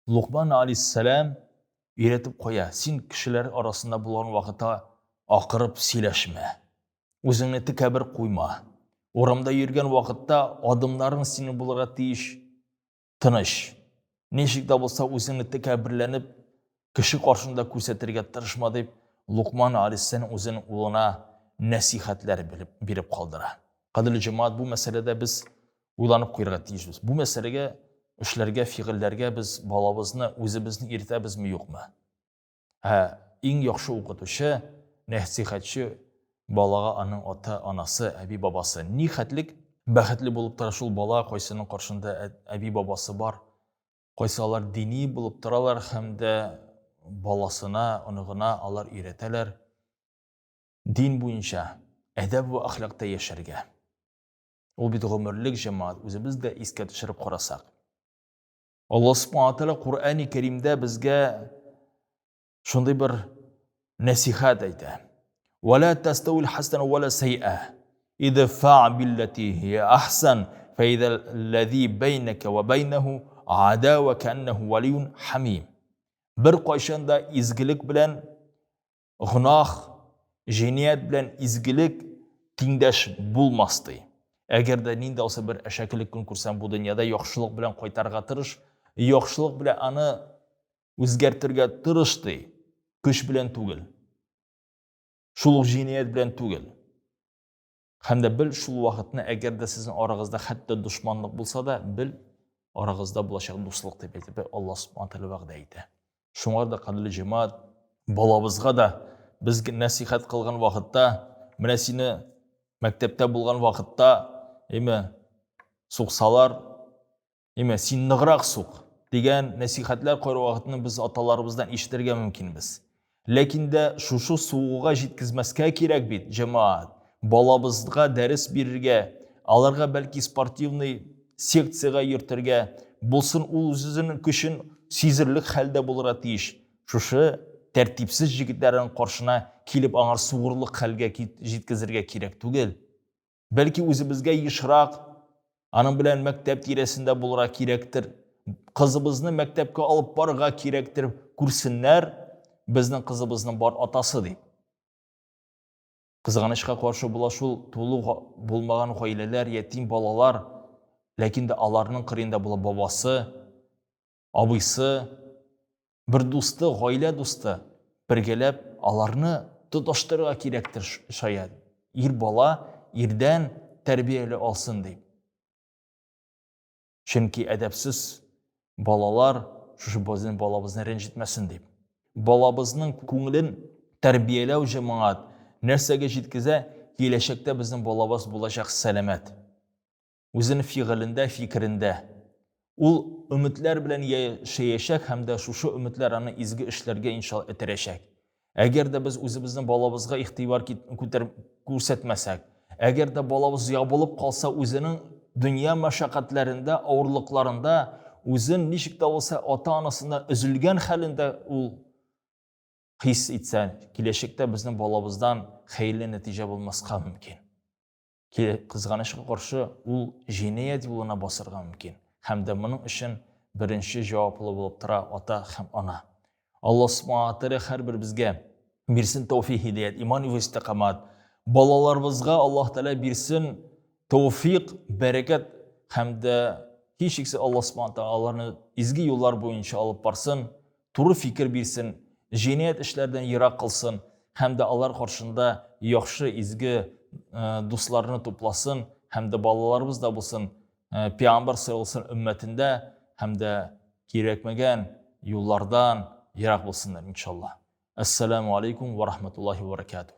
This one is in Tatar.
Лукман алейһиссәлам өйрәтеп куя, син кешеләр арасында булган вакытта акырып сөйләшмә. Үзеңне текәбер куйма. Урамда йөргән вакытта адымнарың синең булырга тиеш тыныч. Ничек тә булса үзеңне текәберләнеп кеше каршында күрсәтергә тырышма дип Лукман алейһиссәлам үзенең улына нәсихәтләр биреп калдыра. Кадерле җәмәгать, бу мәсьәләдә без уйланып куярга тиешбез. Бу мәсьәләгә, эшләргә, фигыльләргә без балабызны, үзебезне өйрәтәбезме, юкмы? Ә иң яхшы укытучы, нәсихәтче балага аның ата-анасы, әби-бабасы. Ни хәтлек бәхетле булып тора шул бала, кайсының каршында әби-бабасы бар, кайсы алар дини булып торалар һәм дә баласына, оныгына алар өйрәтәләр дин буенча, әдәп вә әхлакта яшәргә. Ул бит гомерлек җәмәгать, үзебез дә искә төшереп карасак. Аллаһ Субхану тәгалә Коръәни Кәримдә безгә шундый бер нәсихәт әйтә. Вала таставил хасана вала сайа. Идфа биллати хия ахсан, фәиза аллази бәйнәкә ва бәйнәһу адава кәаннәһу валиюн хамим. Бер кайчан да изгелек белән Гөнаһ, җинаять белән изгелек тиңдәш булмас, ди. Әгәр дә нинди булса бер әшәкелек көн күрсәң бу дөньяда, яхшылык белән кайтарырга тырыш, яхшылык белән аны үзгәртергә тырыш, ди. Көч белән түгел. Шул ук җинаять белән түгел. Һәм дә бел шул вакытны, әгәр дә сезнең арагызда хәтта дошманлык булса да, бел, арагызда булачак дуслык дип әйтеп, Аллаһ Субхану тәгалә вәгъдә итә. Шуңа да, кадерле җәмәгать, балабызга да без нәсихәт кылган вакытта, менә сине мәктәптә булган вакытта, әйме, суксалар, Имә, син ныграк сук, дигән нәсихәтләр кайвакытны без аталарыбыздан ишетергә мөмкинбез. Ләкин дә шушы сугуга җиткезмәскә кирәк бит, җәмәгать. Балабызга дәрес бирергә, аларга бәлки спортивный секциягә йөртергә, булсын ул үзенең көчен сизерлек хәлдә булырга тиеш. Шушы тәртипсез җегетләрнең каршына килеп аңар сугырлык хәлгә җиткезергә кирәк түгел. Бәлки үзебезгә ешрак аның белән мәктәп тирәсендә булырга кирәктер. Кызыбызны мәктәпкә алып барырга кирәктер, күрсеннәр, безнең кызыбызның бар атасы дип. Кызганычка каршы була шул тулы булмаган гаиләләр, ятим балалар, ләкин дә аларның кырыенда була бабасы, абыйсы, бер дусты, гаилә дусты, бергәләп аларны тоташтырырга кирәктер шаять. Ир бала ирдән тәрбияли алсын дип. Чөнки әдәпсез балалар шушы безнең балабызны рәнҗетмәсен дип. Балабызның күңелен тәрбияләү җәмәгать нәрсәгә җиткезә? Киләчәктә безнең балабыз булачак сәламәт. Үзенең фигылендә, фикерендә. Ул өметләр белән яшәячәк һәм дә шушы өметләр аны изге эшләргә иншалла этәрәчәк. Әгәр дә без үзебезнең балабызга игътибар күтәр, күрсәтмәсәк, әгәр дә балабыз ябылып калса үзенең дөнья мәшәкатьләрендә, авырлыкларында, үзен ничек тә булса ата-анасыннан өзелгән хәлендә ул хис итсә, киләчәктә безнең балабыздан хәерле нәтиҗә булмаска мөмкин. Кызганычка каршы, ул җинаять юлына басырга мөмкин. Һәм дә моның өчен беренче җаваплы булып тора ата һәм ана. Аллаһ Субхану Тәгалә һәрберебезгә бирсен тәүфик, һидәят, иман вә истикамат. Балаларыбызга Аллаһ Тәгалә бирсен тәүфик, бәрәкәт һәм дә һичшиксез Аллаһ Субхану Тәгалә аларны изге юллар буенча алып барсын. туры фикер бирсен, җинаять эшләрдән ерак кылсын һәм дә алар каршында яхшы, изге дусларны тупласын һәм дә балаларыбыз да булсын пәйгамбәр саллаллаху өммәтендә һәм дә кирәкмәгән юллардан ерак булсыннар иншалла. Ассаламу алейкум ва рахматуллахи ва баракатух.